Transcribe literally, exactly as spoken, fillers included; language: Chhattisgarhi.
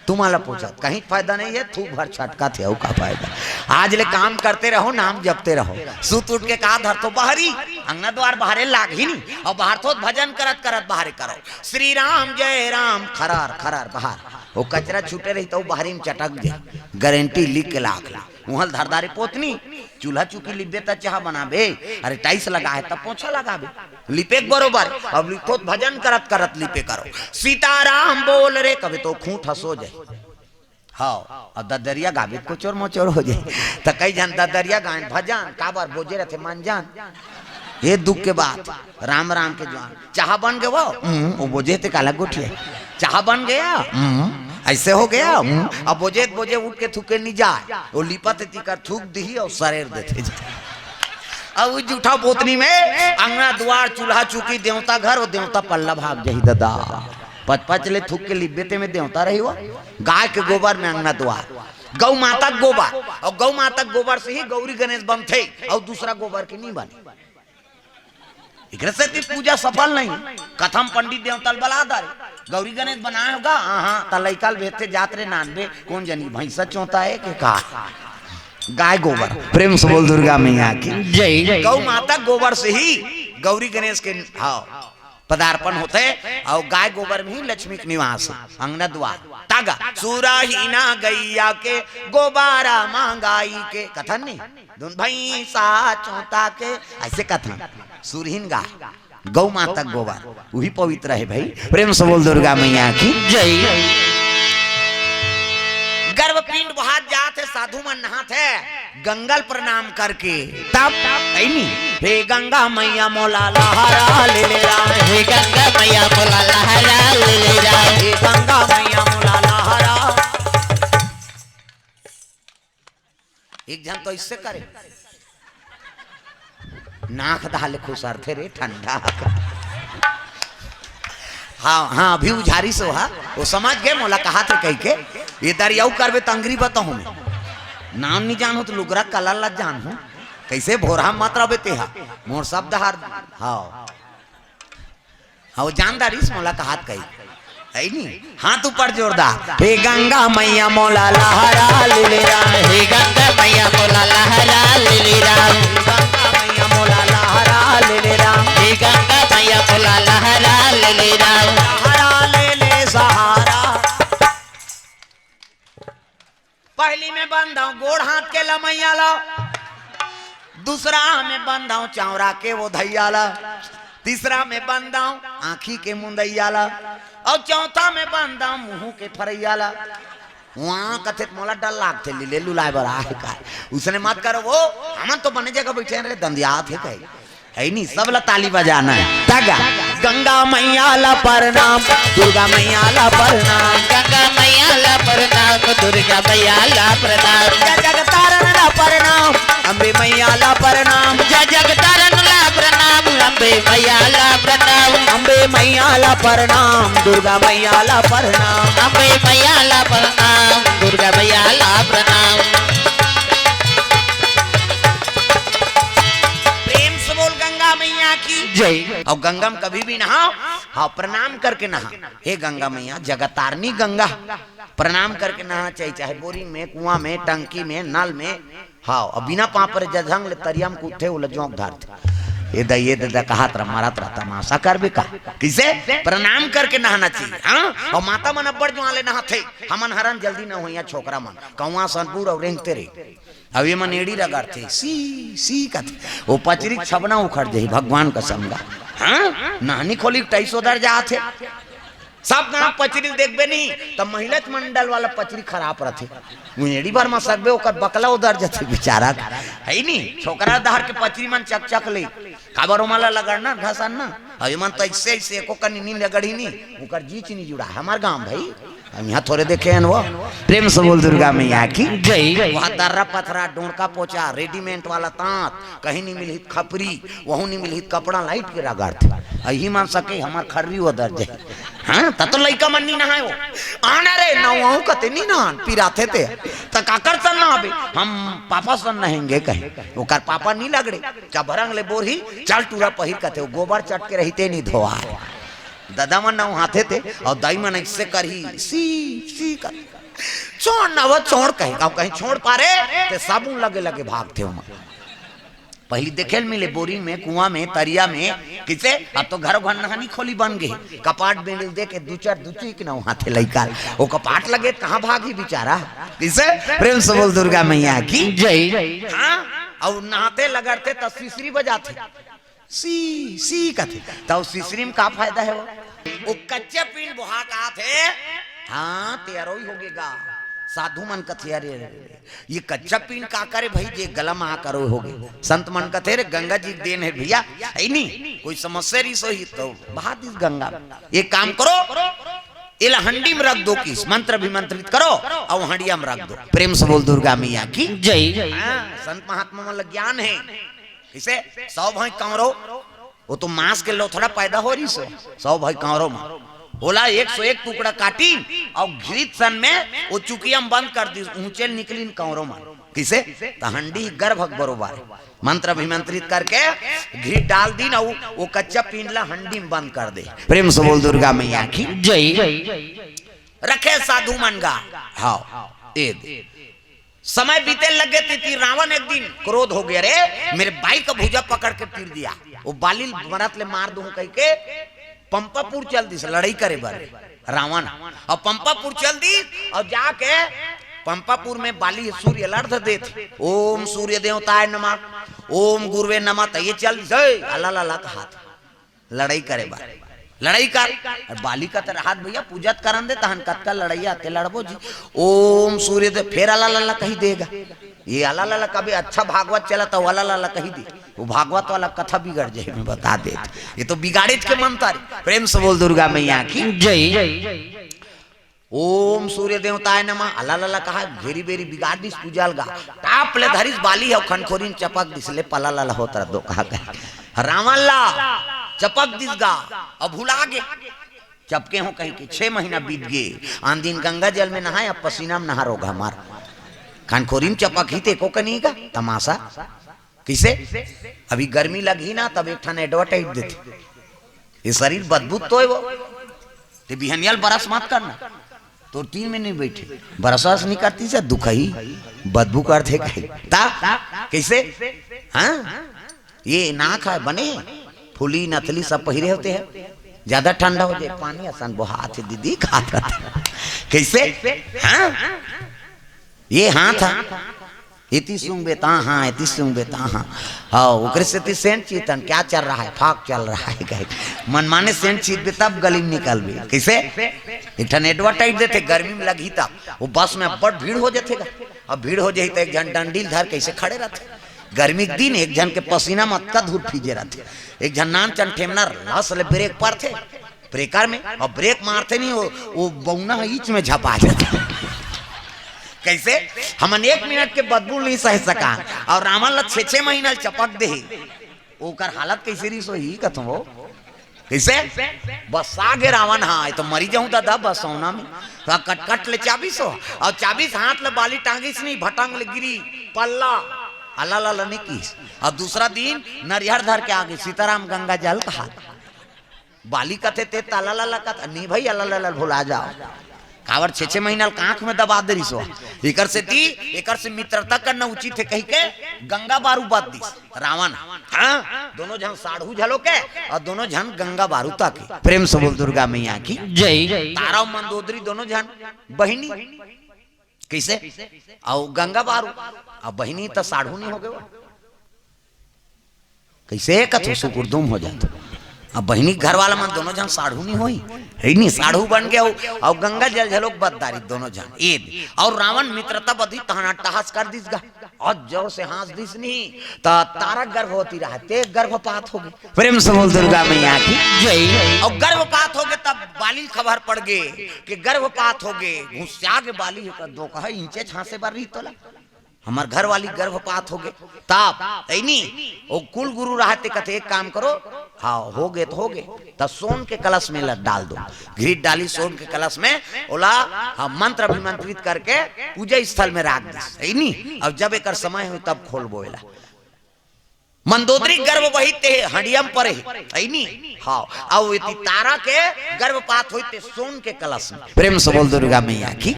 तुम्हां ला पूछत कहीं फायदा नहीं है, थूक भर छटकत हे, अउ का फायदा। आज ले काम करते रहो, नाम जपते रहो। सुत उठ के का धरथो बहरी, अंगना द्वार बहारे लाग ही नहीं, अउ बहारथो त भजन करत करत बहारे करो। श्री राम जय राम, खरार खरार बहार। वो कचरा छूटे रही त वो बहरी में चटक दे, गारंटी लिख के लाख ला। उहल धरदारी पोतनी, चूल्हा चुकी लिपबे त चाह बनाबे, अरे टाइल्स लगा है तब पोछा लगाबे, लिपे के बरोबर। अब लिखो त भजन करत करत लिपे करो। सीताराम बोल रे, कभी तो खूंट हंसो जाए। हाँ, अब ददरिया गाबे त कोचोर मोचोर हो जाए। त कई झन ददरिया गायन भजन, काबर बोजे रहते मन जान। ये दुख के बात, राम राम के ज्वान। चाह बन गए वो, हम्म, वो बोजे ते काला गोठिया। चाह बन गया, हम्म, ऐसे हो गया, हम्म। अब बोजे त बोजे उठ के थूके नहीं जाए, वो लिपत तिकर थूक दिही अउ सरेर देते जाए। अब वो जूठा पोतनी में अंगना द्वार चूल्हा चुकी देवता घर, वो देवता पल्ला भाग जाही ददा। पच पच ले थूक के लिपबे ते में देवता रही वो। गाय के गोबर में अंगना द्वार, गौ माता के गोबर, अउ गौ माता के गोबर से ही गौरी गणेश बनथे, अउ दूसरा गोबर के नहीं बने। एकरे सेती पूजा सफल नहीं। कथा म पंडित देवता ल बला दारे, गौरी गणेश बनाए होगा, हाँ, हाँ, त लइका ल भेजथे, जात रे नानबे, कोन जनी भैंसा चोंता है के का? गाय गोबर। प्रेम से बोल दुर्गा मैया की। जय। गौ माता गोबर से ही गौरी गणेश के, हाँ, पदार्पण होथे, अउ गाय गोबर में ही लक्ष्मी के निवास है, अंगना द्वार। तागा सुरहीना गैया के, गोबारा मांगाई के, कथन नहीं, धुन भैंसा चोंता के, ऐसे कथन। सुरहीन गाय, गौ माता के गोबर, वही पवित्र है भाई। प्रेम से बोल दुर्गा मैया की। जय। गर्भपिंड बहात जात है, साधु मन नहात है, गंगा ल प्रणाम करके तब कहिनी, हे गंगा मैया मोला लहरा ले ले राम, हे गंगा मैया मोला लहरा ले ले राम, हे गंगा मैया मोला लहरा। एक झन तो इससे करे, नाक धाले खुसरथे रे ठंडा। हाँ, हाँ, अभी उझारी से हा, वो समझ गए मोला कहा थे कही के, ये दरियाऊ करबे त अंगरी बताहूँ मैं। नाम नहीं जानहूँ त लुगरा कलर ला जानहूँ, कैसे भोरहा मत रबे ते हा, मोर शब्द हार, हाँ। हाँ, वो जानदारिस मोला कहा थे कही, है नी? हाथ ऊपर जोरदार। हे गंगा मैया मोला लहरा ले ले राम, हे गंगा मैया मोला लहरा ले ले राम, गंगा मैया मोला लहरा ले ले राम, हे गंगा मैया मोला लहरा ले ले राम। लहरा ले ले सहारा। पहली में बंधाऊं गोड़ हाथ के लमैया ला, दूसरा में बंधाऊं चावरा के वो धैया ला, तीसरा में बंधाऊं आँखी के मुंदैया ला, अउ चौथा में बंधाऊं मुंह के फरैया ला। वहाँ कथे त मोला डर लागथे, लीले लुलाए बर आहे का। उसने मत करो वो, हमन तो बने जगह बैठे हैं रे, दंदियात है कहे। है नी, सब ला ताली बजाना है। तगा। गंगा मैया ला प्रणाम, दुर्गा मैया ला प्रणाम, गंगा मैया ला प्रणाम, दुर्गा मैया ला प्रणाम, जय जगतारण ला प्रणाम, अम्बे मैया ला प्रणाम, जय जगतारण ला प्रणाम, अम्बे मैया ला प्रणाम, अम्बे मैया ला प्रणाम, दुर्गा मैया ला प्रणाम, अम्बे मैया ला प्रणाम, दुर्गा मैया ला प्रणाम। प्रेम से बोल गंगा मैया की जय। अउ गंगा में कभी भी नहाओ, हाँ, प्रणाम करके नहा। हे गंगा मैया, जगतारनी गंगा, प्रणाम करके नहा चाहिए, चाहे बोरिंग में, कुआं में, टंकी में, नल में। हाँ, अब बिना पाँव पर जधंग ले तरिया में कूदथे, ओला जोंक धरथे। ये दा, ये दा, दा कहत रहा, मारत रहा, तमाशा करबे का? किसे? प्रणाम करके नहाना चाहिए। हाँ, अउ माता मन अब्बड़ जुआं ले नहाथे, हमन हरन जल्दी न होइया छोकरा मन, कौआ सन पूरा रेंगते रही। अब ये मन एड़ी रगड़थे, सी, सी कथे। वो पचरी छबना उखड़ जाही, भगवान कसम गा। हाँ? नहनी खोली टाइस ओदर जात हे। सब गांव पचरी देखबे नहीं, त महिला मंडल वाला पचरी खराब रथे। वो एड़ी भर म सकबे, ओकर बकला ओदर जथे बेचारा। है नी? छोकरा दहर के पचरी मन चकचक ले। काबर ओमन ला लगड़ना, घसना? अब ये मन तो ऐसे, ऐसे एको कनी नी लगड़ी नी, ओकर जीच नी जुड़ा। हमार गांव भाई, हम यहाँ थोड़े देखे हैं वो। प्रेम से बोल दुर्गा मैया की जय। वहाँ दर्रा पथरा, डोंड़का पोचा, रेडीमेड वाला तांत, कहीं नहीं मिलही त खपरी, वहू नहीं मिलही त कपड़ा लाइट के रगड़थे। अही मान सके हमार खर्री ओदर जाही। हाँ, त तो लइका मन नहीं नहाए हो। आना रे, नहाऊं कते नहीं नहान, पिराथे ते। त काकर सन नहाबे? हम पापा सन नहेंगे कहे। ओकर पापा नहीं लगड़े। चभरंग ले बोरही, चल टूरा पहिर कथे, वो गोबर चट के रहिते नहीं धोआ। ददा मन नहाथे ते, अउ दाई मन ऐसे करही, सी, सी कर। छोड़ ना वो, छोड़ कहे, अउ कहीं छोड़ पारे, ते साबुन लगे लगे भागथे ओमा। पहली देखे ल मिले बोरिंग में, कुआं में, तरिया में, किसे? अब तो घर घर नहानी खोली बन गए। कपाट बेंडिल दे के दू चार दू चीक नहाथे लइका। वो कपाट लगे त कहाँ भागी बेचारा? किसे? प्रेम से बोल दुर्गा मैया की। जय। हाँ, अउ नहाथे लगरथे त सिसरी बजाथे। सी, सी कथे। त सिसरी में का फायदा हे वो? वो कच्चा पीन बोहा का थे। हाँ, ते अरोई होगे गा। साधु मन कथे, "अरे, अरे, अरे, ये कच्चा पीन का करे भाई, जे गला में आकर अरोई होगे?" संत मन कथे, "अरे, गंगा जी के देन हे भैया, हे नी? कोई समस्या रहिस होही तो बहा दिस गंगा में। एक काम करो, एला हंडी में रख दो, किस मंत्र अभिमंत्रित करो, अउ हंडिया में रख दो।" प्रेम से बोल दुर्गा मैया की। जय। हाँ, संत महात्मा मन ल ज्ञान हे। इसे सौ भाई कंवरो, वो तो मांस के लोथड़ा पैदा हो रहिस हो, सौ भाई कंवरो मन। ओला एक सौ एक टुकड़ा काटिन अउ घृत सन में वो चुकिया में बंद कर दिस, ऊंचे निकलिन कंवरो मन। किसे? त हंडी गर्भ के बरोबर हे। मंत्र अभिमंत्रित करके घृत डाल दिन अउ वो कच्चा पीन ला हंडी में बंद कर दे। प्रेम से बोल दुर्गा मैया की। जय। रखे साधु मन गा। हाँ, ए दे। समय बीते लगे, तिती रावण एक दिन क्रोध हो गया, "अरे, मेरे बाई का भुजा पकड़ के पीट दिया, वो बाली मरत ले मार दूं," कह के पंपापुर चल दिस लड़ाई करे बर रावण। अउ पंपापुर चल दिस अउ जाके पंपापुर में बाली सूर्य ल अर्घ देथे, "ओम सूर्य देवताय नमः, ओम गुरुवे नमः।" त ये चल दिस, "ए, अला ला ला," कहात लड़ाई करे बर। लड़ाई कर, अरे बाली कथे रहत भैया, पूजा त करन दे, तहन कतका लड़ाई आथे, लड़बो जी। "ओम सूर्य दे," फेर अला ला ला कही देगा। ये अला ला ला कभी अच्छा भागवत चला त अला ला ला कही दे, वो भागवत वाला कथा बिगड़ जाए, मैं बता दे। ये तो बिगाड़ेच के मंत्र हे। प्रेम से बोल दुर्गा मैया की। जय। "ओम सूर्य देवताय नमः," अला ला ला कहा, घेरी बेरी बिगाड़ दिस पूजा ल गा। टाप ले धरिस बाली अउ खनखोरी म चपक दिस, ले पला ला ला होत रह दो कहा कहे। रावण ला चपक दिस गा, अब भुला गे। चपके हो कही के छह महीना बीत गे। आन दिन गंगा जल में नहाय, अब पसीना में नहा रोगा मार। खनखोरी म चपक ही ते को कनी गा तमाशा। किसे? अभी गर्मी लगही ना, तब एक ठन advertise देथे, "ये शरीर बदबू तो हे वो, ते बिहनिया ल brush मत करना।" तोर तीन में नहीं बैठे, brush नहीं करती से दुखही, बदबू करथे कही। ता, कैसे? हाँ? ये नाक हे बने, फुली नथली सब पहिरे होते हैं, ज्यादा ठंडा हो जाए, पानी असन बोहात हे दीदी, खात रहते। कैसे? हाँ? ये हाथ हे, इति सुंग बेता हाँ, इति सुंग बेता हाँ। हाँ, ओकरे से ती सेंट चीतन, "क्या चल रहा है?" "फाक चल रहा है," कहे। मनमाने सेंट चीतबे तब गली में निकलबे। कैसे? एक ठन advertise देथे, गर्मी में लगही तब। वो बस में अब्बड़ भीड़ हो जाथे गा। अब भीड़ हो जाही त एक झन डंडील धर कैसे खड़े रहथे। गर्मी के दिन एक झन के पसीना म अतका धूर फीजे रहथे। एक झन नान चन ठेमना लस ले ब्रेक परथे। ब्रेकर में, अउ ब्रेक मारथे नहीं, वो, वो बौना ह ईच में झपा जाथे। कैसे? हमन एक मिनट के बदबू नहीं सह सका, अउ रावण ला छे छे महीना ल चपक दे, ओकर हालत कैसे रहिस होही कथों वो? कैसे? बस आगे रावण, हाँ, ये तो मरी जाऊं दादा, बस सोना में। तो कटकट ले चाबिस हो, अउ चाबिस हाथ ले बाली टांगिस नहीं, भटंग ले गिरी, पल्ला, अला ला ला नहीं किस। अउ दूसरा दिन नरिहर धर के आगे सीताराम गंगा जल कहा। बाली कथे ते तला ला ला कथ, "नहीं भाई, अला ला ला भुला जाओ।" काबर छे छे महीना ल कांख में दबा दे रिसो। एकर से ती, एकर से मित्रता करना उचित हे कही के गंगा बारू बात दिस रावण। हाँ, दोनों झन साढ़ू झलो के अउ दोनों झन गंगा बारू ताके। प्रेम से बोल दुर्गा मैया की। जय। तारा अउ मंदोदरी दोनों झन बहिनी। कैसे? अउ गंगा बारू, अब बहिनी त साढ़ू नहीं हो गए वो। कैसे कथो सुकुरदुम हो जात। अब बहिनी घर वाला मन दोनों झन साढ़ू नहीं होई, हे नहीं, साढ़ू बन गए हो। अउ गंगा जल झलोक बददारी दोनों झन। ए दे। अउ रावण मित्रता बधी तहन अट्टहास कर दिस गा। अउ जोर से हाँस दिस नहीं, त तारा गर्भवती रहा, ते गर्भपात हो गए। प्रेम से बोल दुर्गा मैया की। जय। अउ गर्भपात हो गए, तब बाली ल खबर पड़ गए कि गर्भपात हो गए। घुसिया के बाली हे, दो कहा इंचे छांसे बर रही तोला। हमर घर वाली गर्भपात हो गए, तब, हे नहीं, वो कुल गुरु रहा ते कथे, "एक काम करो, हाँ, हो गए त हो गए, त सोन के कलश में ल-, डाल दो।" घृत डाली सोन के कलश में, ओला, हाँ, मंत्र अभिमंत्रित करके पूजा स्थल में राख दिस, हे नहीं। अब जब एकर समय हो तब खोलबो एला। मंदोदरी गर्भ वही ते हंडियम पर है, है नी? हाँ, अब यदि तारा के गर्भपात होई ते सोन के कलश में। प्रेम से बोल दुर्गा मैया की।